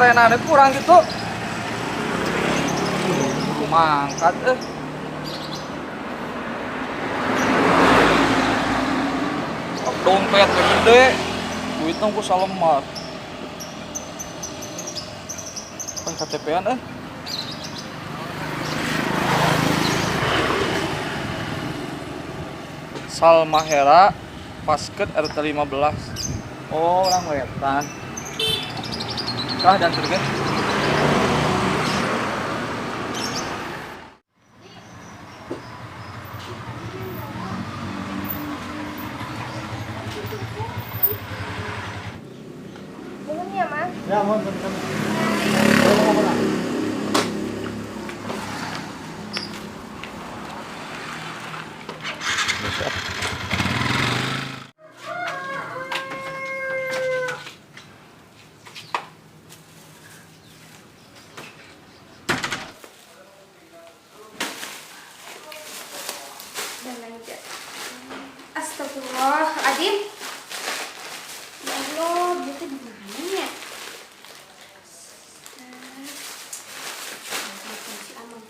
Terenan kurang gitu. Mangkat eh. Dompet gede, duitnya ku salemar. Kan KTP-an eh. Salmahera Pasket RT 15. Oh, orang wetan. Kah dan surga. Nuhun ya, Mas. Ya, mohon sama-sama. Belanja. Astagfirullahaladzim. Ya Allah, dia tuh di mana ya? Telepon si Amang.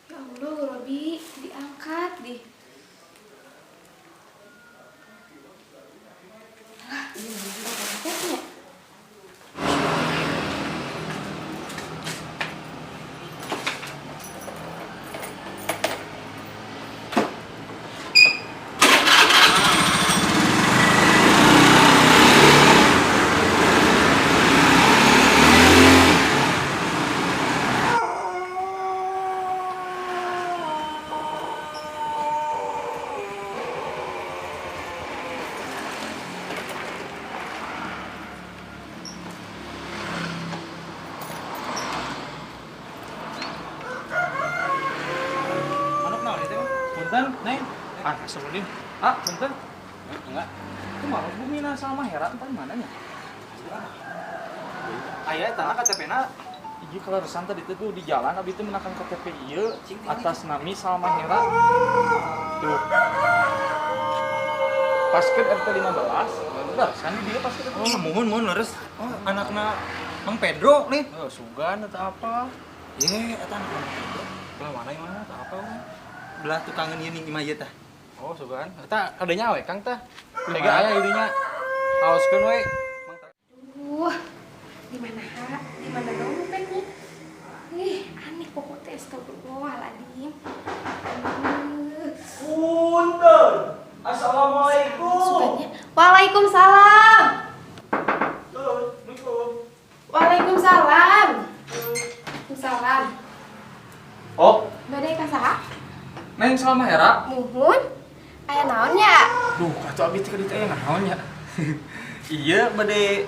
Ya Allah, Robi, diangkat deh. Lah, ini juga dompetnya. Manuk naon itu? Punten, Neng. Ah, astagfirullahaladzim. Ah, punten. Enggak. Itu malah bumina Salmahera entah mananya. Aya tanah KTP-na. Iya kalau resan tadi tuh di jalan abdi teh menakan KTP ieu atas nami Salmahera. Tuh. Pasket RT 15. Udah, sani dia pasket RT. Oh, mohon mohon leres. Oh, anakna Mang Pedro nih. Oh, sugan atau apa? Ye, eta anak Mang Pedro. Belah mana yang mana atau apa? Belah tukangan ieu nih imah ieu tah. Oh, sugan. Eta kadenya we Kang tah. Tega aya idinya. Haoskeun we. Duh, di mana ha? Di mana dompet nih? Ih, aneh pokoknya astagfirullahaladzim. Punten. Assalamualaikum. Sugannya. Waalaikumsalam. Assalamualaikum. Waalaikumsalam. Waalaikumsalam. Oh, Bade ka saha? Neng Salmahera. Muhun. Aya naon nya? Duh, kacau abdi teh ka ditu aya naon nya. Iya, bade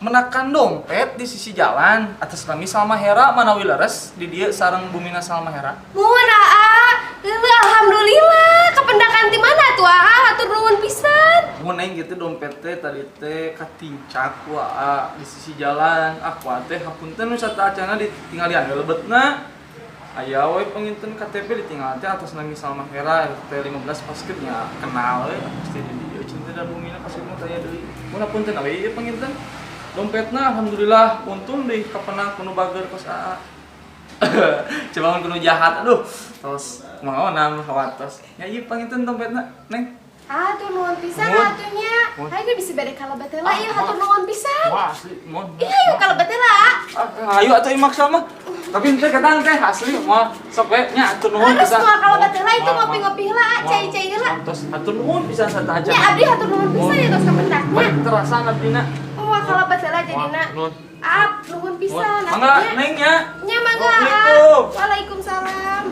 menakan dompet di sisi jalan atas nami Salmahera manawi leres di dieu sareng bumina Salmahera. Muhun aa. Leuh, alhamdulillah. Kependakan ti mana tuh aa? Hatur nuhun pisan. Mun neng gitu dompet teh tadi teh katincak ku aa di sisi jalan. Ah, ku teh hapunten nu sateuacana ditinggalian we lebetna. Aya we panginten KTP ditinggal teh atas nami Salmahera RT 15 pasket nya kenal we pasti di dieu cinta da bumina pasti mun tanya deui. Mun hapunten we ieu panginten. Dompetna alhamdulillah untung deh kapenak kuno bager kos aa. Coba mun kuno jahat aduh. Tos kumaha nam hawatos. Ya ieu panginten dompetna Neng. Hatur nuhun pisan Muhun. atunya. Muhun. Ayo bisa bade kalebet heula ieu hatur nuhun pisan. Wah asli mohon. Iya, ayo kalebet heula. Ah, ayo atuh imak sama. Tapi ente kadang teh asli mah sok we nya atur nuhun Harus pisan. moal kalebet heula itu ngopi-ngopi heula, cai-cai heula. Tos atur nuhun pisan sateuacan. Nya abdi hatur nuhun pisan ya tos kapendaknya. Balik terasa abdina. Moal kalebet heula jadina. Nuhun. Ap, nuhun pisan Mangga atunya. Neng nya. Nya mangga. Waalaikumsalam. Waalaikumsalam.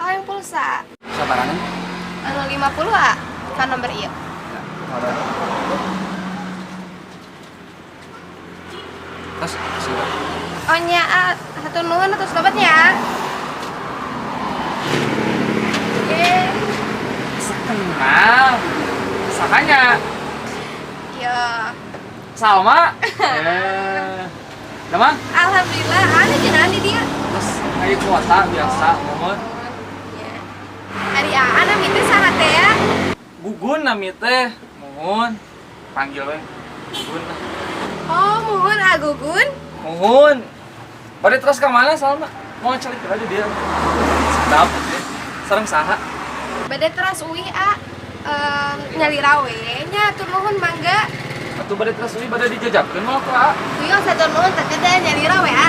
Oh, yang pulsa. Sabarangan. Anu 50 ah. Kan nomor ieu. Terus sudah. Oh nya ah, hatur nuhun atas obatnya. Oke. Kenal. Sahanya. Iya. Salma. Damang? Alhamdulillah, ane jenengan di dia. Terus kayak kuota biasa, mohon. Ya. Ari aa nami teh saha teh ya? Gugun nami teh, mohon. Panggil we. Gugun lah. Oh, mohon ah Gugun. Mohon. Bade terus ke mana Salma? Mau cari aja dia. Sedap ya. Sareng saha? Bade teras uih a nyalira we nya atur nuhun mangga. Atuh bade teras uih bade dijajakeun mah ku a. Tuyong satur nuhun teh teh nyalira we a.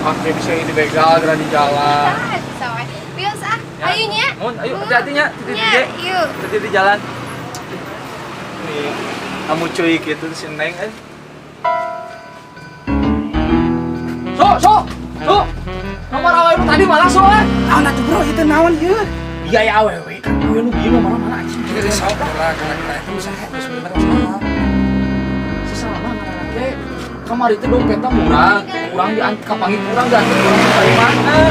Oke, bisa ini dibegal geura di jalan. Ah, bisa we. Wios ah, ayo nya. Mun, ayo hati-hati nya, titi Nya, yuk. Titi di jalan. Nih, kamu cuy gitu si Neng eh. So. Nomor awewe tadi malah so eh. Naon atuh bro, itu naon ieu? Iya ya awewe kan awewe nu bieu nomor mana anjing. Geus sok lah kira-kira itu usaha geus bener usaha. Si Salma ngaranna teh kamari teh dompetna murah, kurang di kapangi kurang diantar kurang dari mana?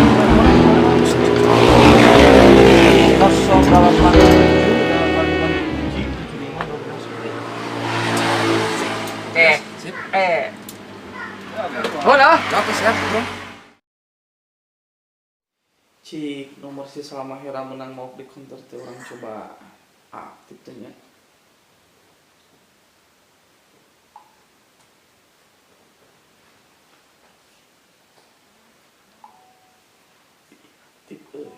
087 85 75 12. Oke, Sip. Oh, dah. Oke, siap, bro. Cik, nomor si Salma Hera menang mau di counter teh orang coba aktif teh nya. Aktif euy.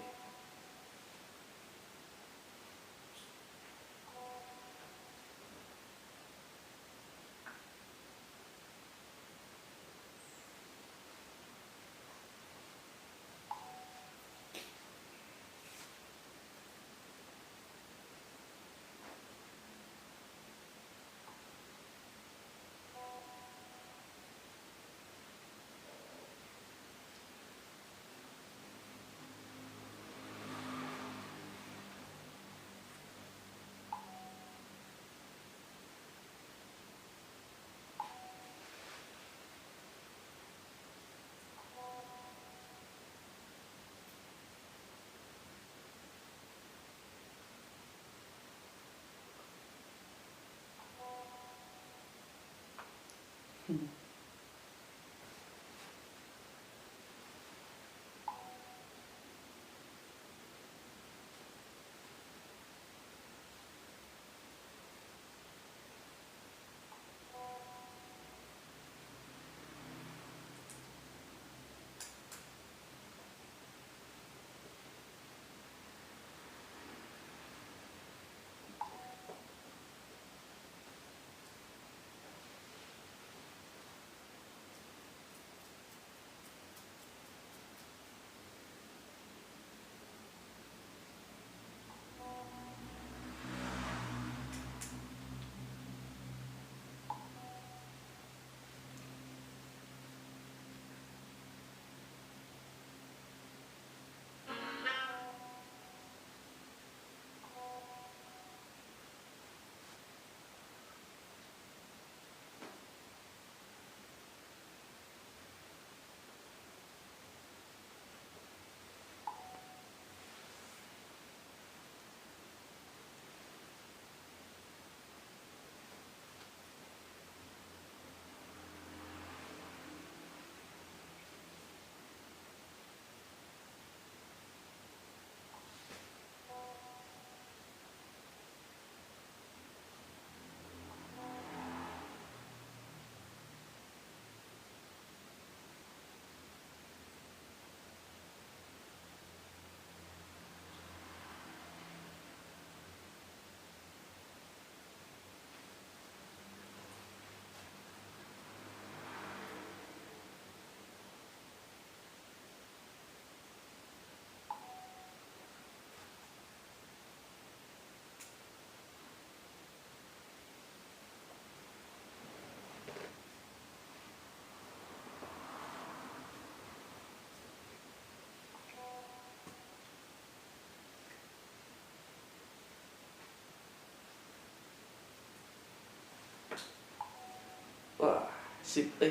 Wah, sip eh.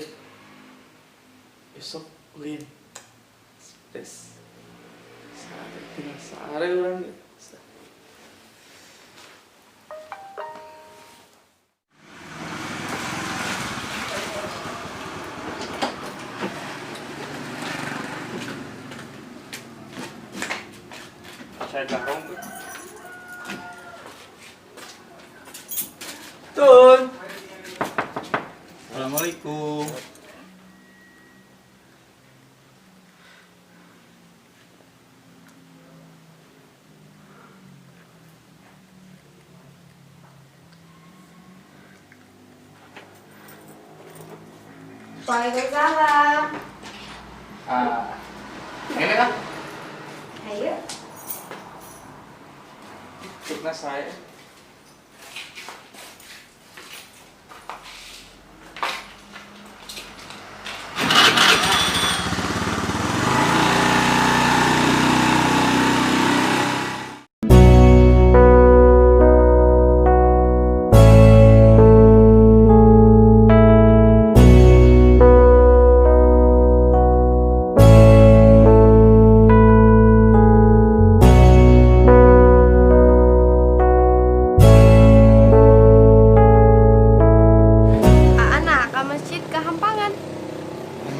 Besok ulin. Stres. Sare tinggal sare urang. Assalamualaikum. Waalaikumsalam. Ah, ini kan? Ayo. Cukna saya.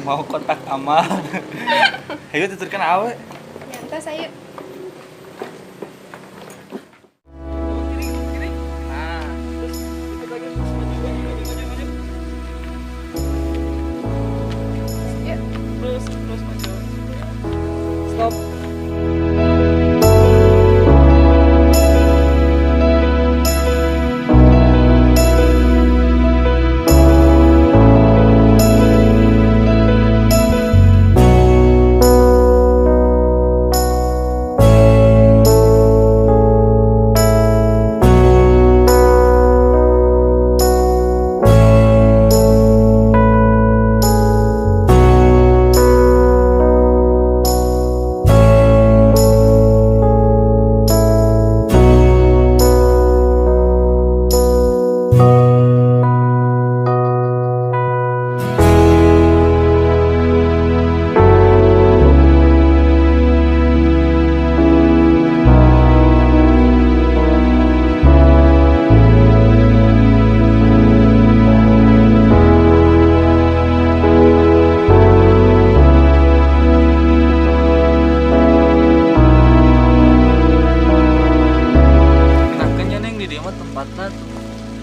Mau kotak amal. Ayo tuturkan awe. Nyantas ayo. Kiri, kiri. Nah, terus ikut lagi, terus maju, maju, maju, maju, maju. Yuk. Terus, terus maju. Stop.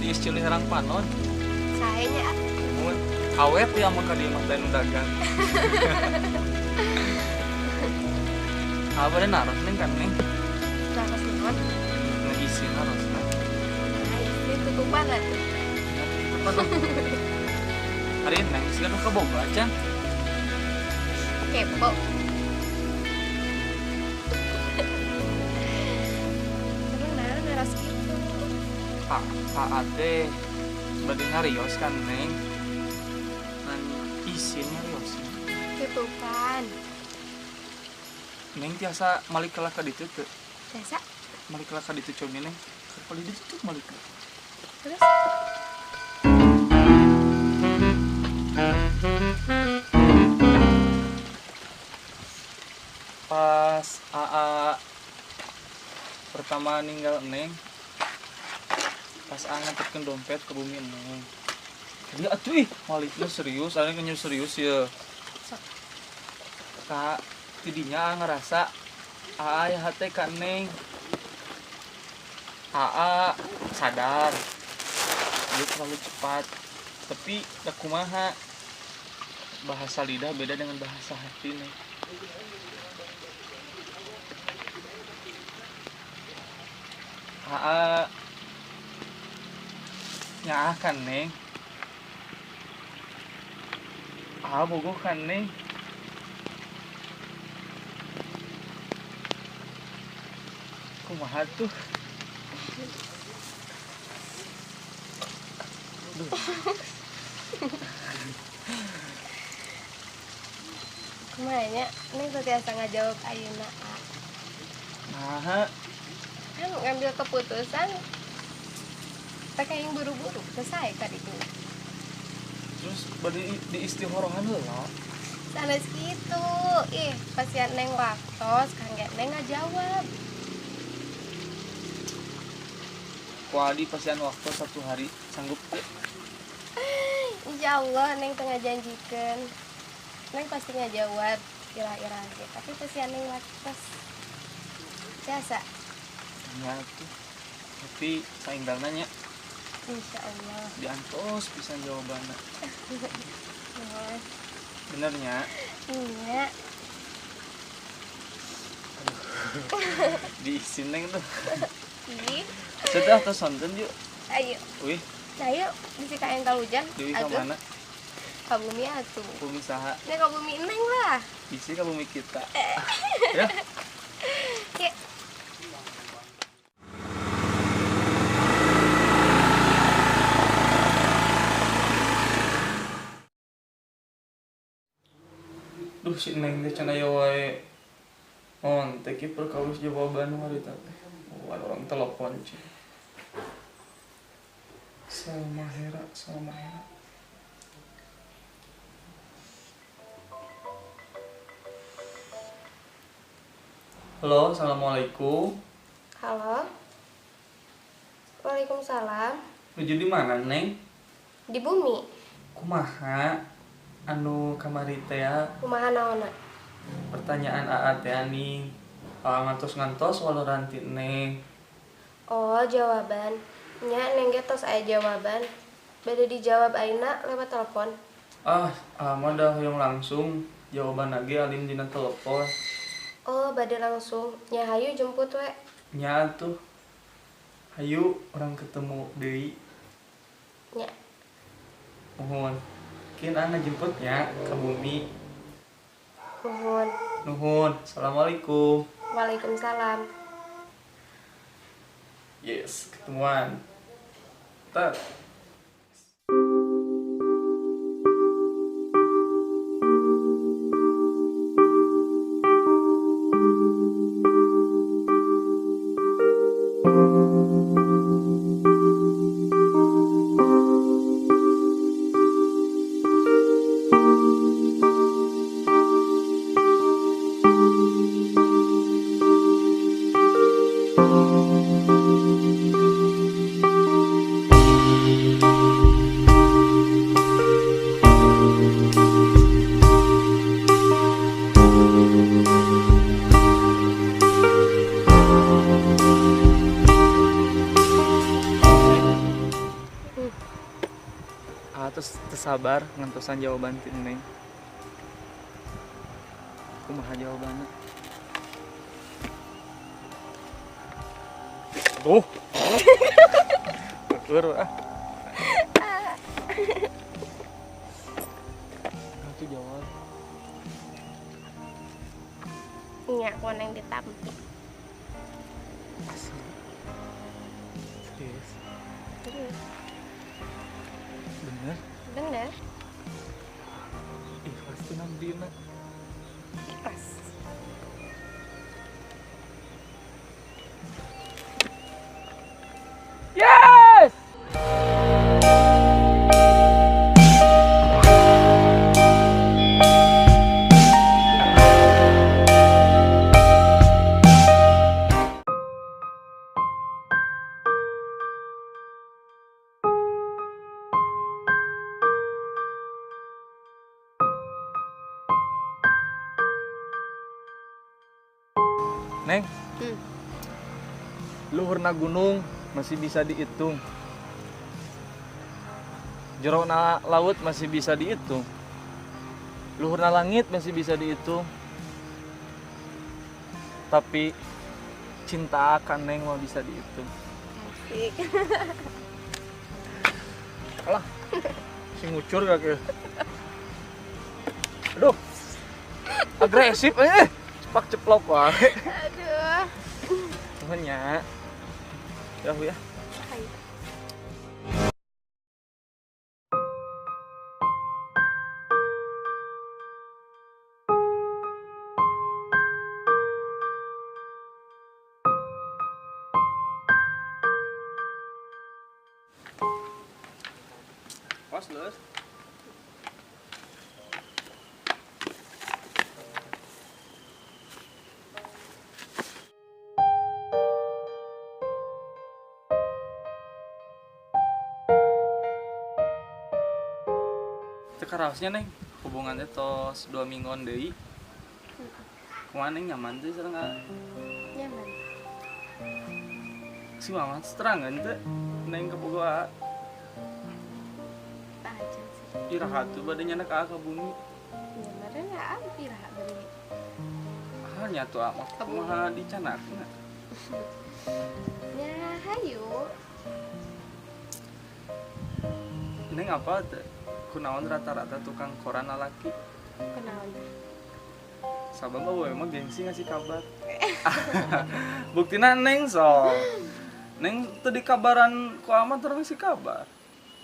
Di Ciliherang Panon. Sayanya awet ya maka di mah teh dagang. Apa naros neng kan neng? Naros naon? Neng isi narosna. Nah, isi tutupan atuh. Tutupan. Hari neng sih kan kaboga acan. Kepo. Emang nah naros gitu. AAT bade ngarios kan neng, ngan isin ngarios. Tutupan. Neng tiasa malik kalah ka ditu teu? Tiasa. Malik kalah ka ditu cobi neng. Keur palih ditu malik. Terus? Pas AA pertama ninggal neng, pas AA nganterkeun dompet ke bumi neng. Dia atuh ih, maliknya serius, ane ngenyur serius ya. Kak, tidinya AA ngerasa AA ya hate ka neng. AA sadar dia terlalu cepat, tapi da kumaha, bahasa lidah beda dengan bahasa hati neng. AA nyaah kan neng, AA bogoh kan neng. Kumaha tuh? Duh. Kumaha nya, neng teu tiasa ngajawab ayeuna. Naha? Kan ngambil keputusan teh kayak yang buru-buru, selesai tadi itu. Terus bade di istihorohan heula. Sanes kitu, ih pasian neng waktos kangge neng ngajawab. Ku adi pasian waktu 1 hari sanggup teu? Insya Allah neng teu ngajanjikeun. Neng pasti ngajawab ira-ira ge, tapi pasian neng waktos. Biasa. Ya tuh. Tapi sainggalna nya. Insya Allah. Diantos pisan jawabanna. Benernya? Iya. Diisin Neng tuh. Ih. Sudah tos sonten yuk. Ayo. Wih. Ayo, bisi kaen hujan. Dewi ka mana? Ka bumi atuh. Bumi saha? Nya ka bumi Neng lah. Bisi ka bumi kita. Ya. Ya. Duh si Neng teh can aya wae. On teh ki perkawis jawaban harita teh. Oh, ada orang telepon cing. Salma Hera, Salma Hera. Halo, assalamualaikum. Halo. Waalaikumsalam. Nuju di mana, Neng? Di bumi. Kumaha anu kamari teh? Kumaha naonna? Pertanyaan AA teh nih. Ngantos-ngantos waloran ti Neng. Oh, jawaban. Nya Neng ge tos aya jawaban. Bade dijawab ayeuna lewat telepon. Ah, mah dah hoyong langsung jawaban lagi alim dina telepon. Oh, bade langsung. Nya hayu jemput we. Nya tuh. Hayu orang ketemu deui. Nya. Nuhun. Kin ana jemputnya ke bumi. Nuhun. Nuhun. Assalamualaikum. Waalaikumsalam. Yes, ketemuan. Tar. Terus tersabar ngantosan jawaban ti Neng. Kumaha jawabanna? Tuh. Keur ah. Itu jawab. Nya ku Neng ditampi. Asli. Serius. Serius. Bener? Bener. Ikhlas tuh nabdina. Ikhlas. Yes! Neng, luhurna gunung masih bisa dihitung, jerona laut masih bisa dihitung, luhurna langit masih bisa dihitung, tapi cinta akan Neng mah bisa dihitung. Asik. Alah, si ngucur gak ke? Aduh, agresif cepak ceplok wae. Aduh. Nuhun nya. Ya, ya. Ayo. Pas, Lus. Karaosnya Neng, hubungannya tos 2 mingguan deui. Kumaha Neng nyaman teh sareng Nyaman. Si mama terangan teh Neng kabogoh. Acan sih. Iraha tuh bade nyandak ka bumi. Ya meureun aa iraha bade. Ah nya tuh mah kumaha dicanakna. Ya hayu. Neng apa teh? Kunaon rata-rata tukang koran lalaki? Kunaon? Sabab mah emang gengsi ngasih kabar. Buktina Neng so. Neng teu dikabaran ku amat terus ngasih kabar.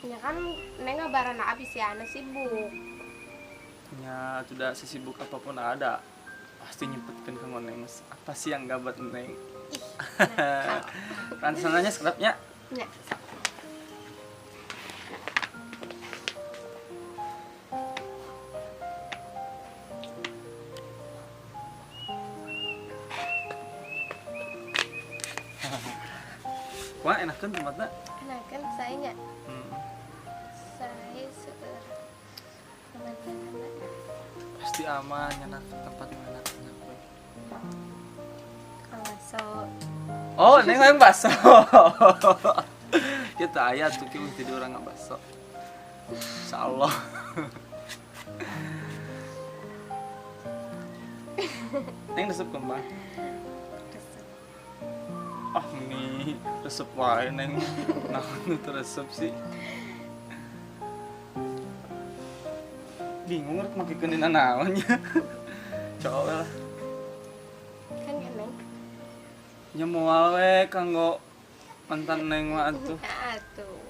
Ya kan Neng ngabaran abis ya, ana sibuk. Ya sudah sesibuk apapun ada pasti nyempetkeun ka Neng. Apa sih yang gabat Neng? Ih, nakal. Ransananya sekedapnya. Ya. Wah, enakan tempatnya. Enakan saya nya. Saya seueur teman-teman. Pasti aman enak tempat enak enak we. Bakso. Oh, Neng hayang bakso. Kita aya tuh kieu jadi urang ngabakso. Insyaallah. Neng resep kembang. Ah, nih resep wae Neng. Naon teu resep sih. Bingung rek makekeun dina naon nya. Coba we lah. Kan ya Neng. Nya moal we kanggo mantan Neng mah atuh. Atuh.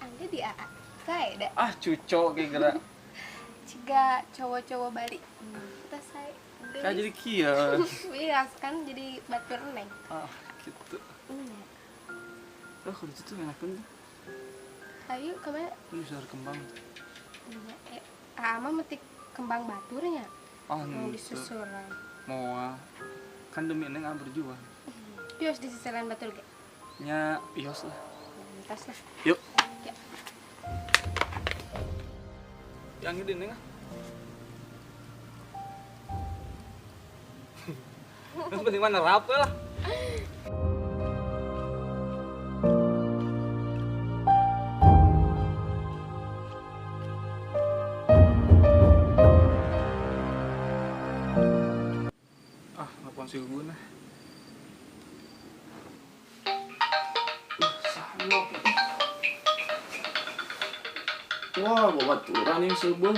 Anda di AA. Sae da. Ah, cucok ge geura. Ciga cowok-cowok Bali. Kita sae. Kayak jadi kieu. Iya, kan jadi batur Neng. Ah, gitu. Iya. Oh, kalau itu tuh enakan tuh. Ayo, kemana? Ini bisa kembang. Iya, ama metik kembang baturnya. Oh, mau disusuran. Moal. Kan demi Neng berjuang. Bios disusuran batur ge? Nya, bios lah. Tas lah. Yuk. Ya. Yang ini Neng ah. Terus penting mana rapi lah. Ah, nelfon si Gugun lah. Wah, babaturan yang sebuah.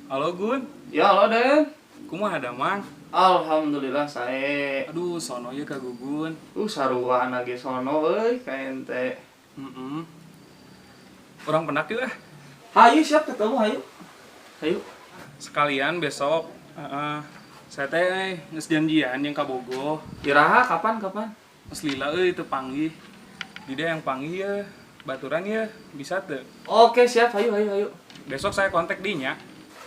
Halo Gun. Ya halo Den. Kumaha damang? Alhamdulillah sae. Aduh, sono ieu ka Gugun. Saruana ge sono euy ka ente. Heeh. Urang pendak yeuh ah. Hayu siap ketemu hayu. Hayu. Sekalian besok saya teh geus janjian jeung ka Bogo. Iraha kapan kapan? Geus lila euy teu panggih. Di dia yang panggih ya, baturan ya, bisa teu? Oke, siap hayu hayu hayu. Besok saya kontak dinya.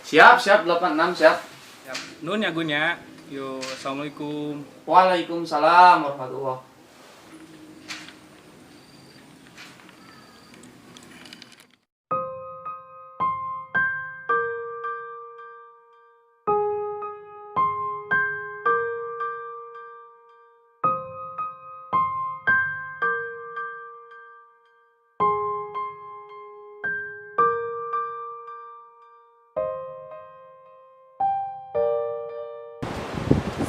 Siap, siap 86 siap. Siap. Nun ya Gun ya. Yo, assalamualaikum. Waalaikumsalam warahmatullahi.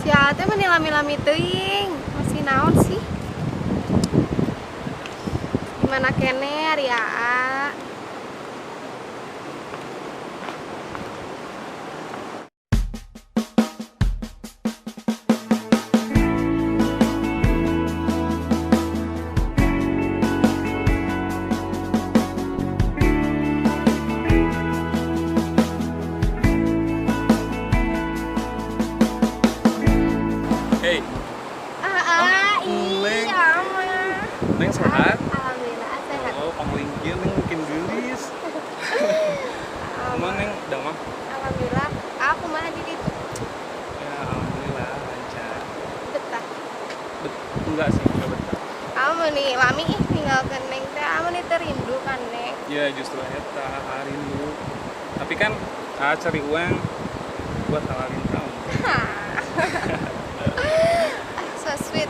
Si Ate meni lami-lami teuing, masih naon sih? Gimana kene ari Aa? Hey. Iya, mah. Neng sehat? Alhamdulillah sehat. Oh, panglingkir Neng makin geulis. Kumaha Neng damang? Alhamdulillah. Aku mah di ditu. Ya, alhamdulillah lancar. Betah. Enggak sih, enggak betah. Kamu nih, lami ih ninggalkeun Neng teh, kamu nih terindu kan Neng. Ya, justru eta rindu. Tapi kan cari uang buat halalin kamu. So sweet.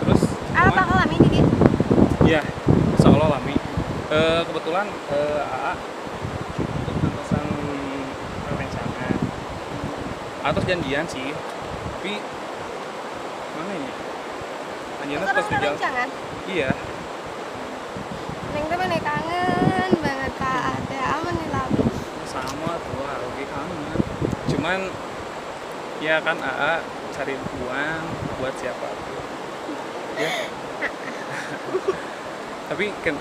Terus apa kalau ini Iya, insya Allah lami. Kebetulan AA untuk ngantosan rencana atau janjian sih, tapi mana ya? Anjeunna tos di jalan. Iya. Neng teh mah kangen banget ka AA teh, aman nih lami. Sama tuh, oke kangen. Cuman ya kan AA cari uang buat siapa tuh? Ya. Tapi kan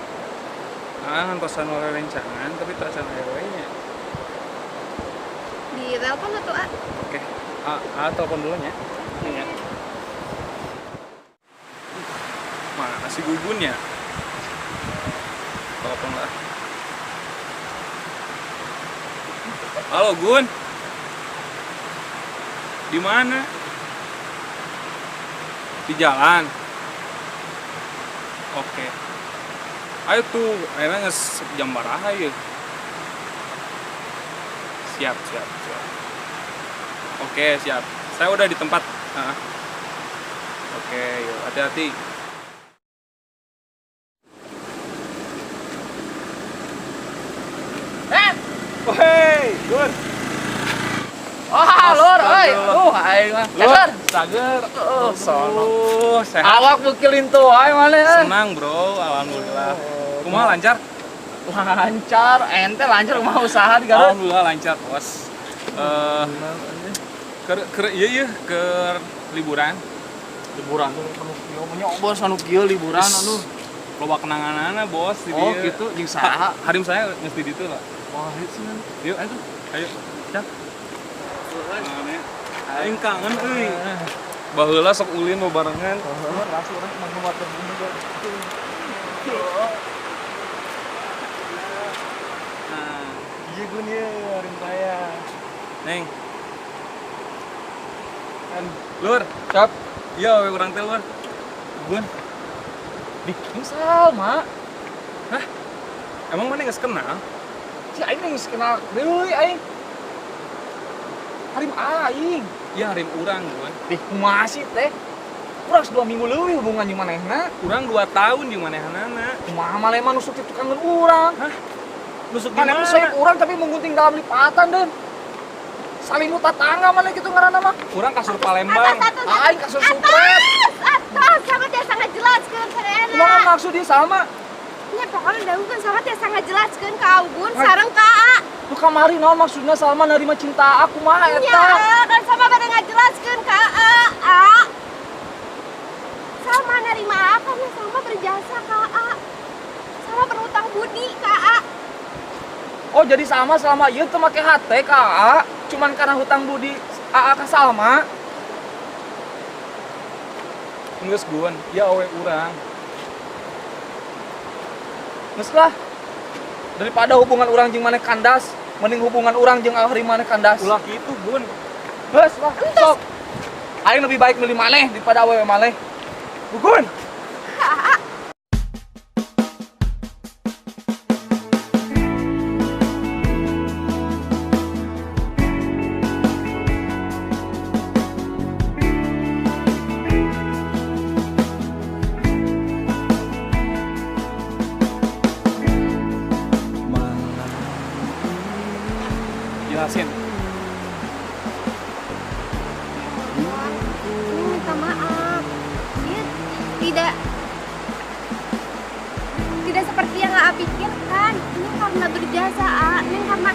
AA ngantosan rencangan tapi tak can aya we nya. Di telepon atau A? Oke, AA telepon dulu nya. Ini ya. Mana si Gugun ya? Telepon lah. Halo Gun. Di mana? Di jalan. Oke. Ayo tuh, akhirnya nges jam baraha ya. Siap, siap, siap. Oke, siap. Saya udah di tempat. Nah. Oke, yuk, hati-hati. Woi, Gun. Wah, lur, euy. Aing mah. Sager, sager. Oh, sono. Sehat. Awak beuki lintuh wae maneh. Senang, Bro. Alhamdulillah. Kumaha lancar? Lancar, ente lancar kumaha usaha di Garut? Alhamdulillah lancar, Bos. Ke ieu ke liburan. Liburan tuh anu kieu mah bos anu kieu liburan anu. Loba kenanganana, Bos, di Oh, dieu. gitu jeung saha? Harim saya geus di ditu lah. Wah, sih. Yuk, ayo. Ayo. Siap. Aing kangen euy. Baheula sok ulin barengan. Heeh, langsung urang manggung water bumi. Nah, ieu Gun ieu harim saya. Neng. Kan lur, Siap. Iya, we urang teh lur. Gun. Bikin Salma. Hah? Emang mana geus kenal? Si aing geus kenal deui aing. Harim aing. Iya, harim urang, Gun. Dih, kumaha sih teh? Urang 2 minggu leuwih hubungan jeung manehna. Urang 2 tahun jeung manehanana. Kumaha maneh mah nusuk kitu kangen urang. Hah? Nusuk maneh gimana? Nusuk urang tapi menggunting dalam lipatan, Den. Salimut tatangga maneh kitu ngaranna mah. Urang kasur Palembang. Aing kasur Supret. Atas, sama teh sangat jelaskeun sadayana. Kumaha maksud dia sama? Nya pokoknya dahukeun sama teh sangat jelaskeun ka Augun sareng ka A. Nu kamari naon maksudna Salma nerima cinta aku mah eta? Nya kan sama bade ngajelaskeun ka A. A. Salma nerima A karena Salma berjasa ka A. Salma berhutang budi ka A. Oh, jadi sama selama ieu teu make hate ka A, cuman karena hutang budi AA ka Salma. Geus Gun, ieu awe urang. Geus lah. Daripada hubungan urang jeung maneh kandas, mending hubungan urang jeung harim maneh kandas. Ulah kitu, Gun. Geus lah, sok. Aing lebih baik milih maneh daripada awewe maneh. Gugun. Jelasin. Ini minta maaf. Dia tidak seperti yang AA pikirkan. Ini karena berjasa AA. Ini karena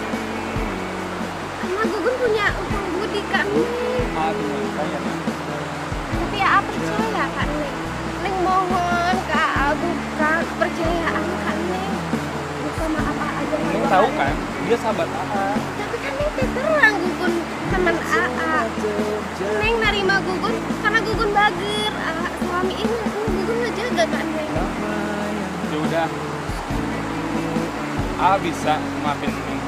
Gugun punya utang budi Kak Neng. Aduh, saya. Tapi AA percaya Kak Neng. Neng mohon ke AA buka kepercayaan Kak Neng. Buka maaf AA jangan. Neng tahu kan? Dia sahabat AA. Tapi kan Neng terang Gugun teman AA. Neng nerima Gugun karena Gugun bager. Suami ini Gugun ngejaga Kak Neng. Ya udah, A bisa maafin Neng,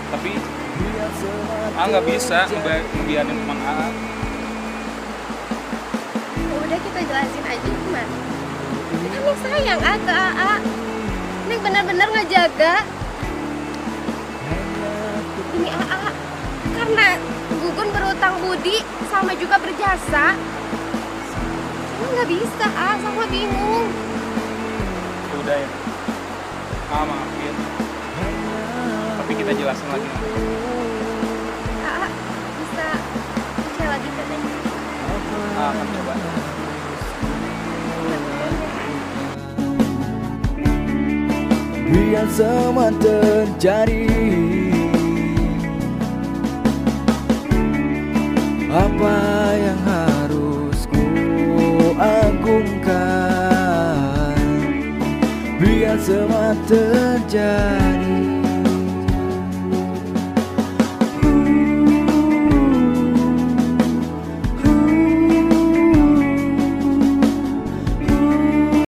tapi A nggak bisa ngebiarin teman A. Udah kita jelasin aja gimana. Kan Neng sayang A ke AA. Neng benar-benar ngejaga. Ini AA karena Gugun berutang budi sama juga berjasa. Sama nggak bisa, A, sama bingung. Udah ya. Ah, maafin. Tapi kita jelasin lagi nanti. Aa bisa percaya lagi ke Neng? Ah, akan coba. Biar semua terjadi, apa yang harus ku agungkan. Biar semua terjadi.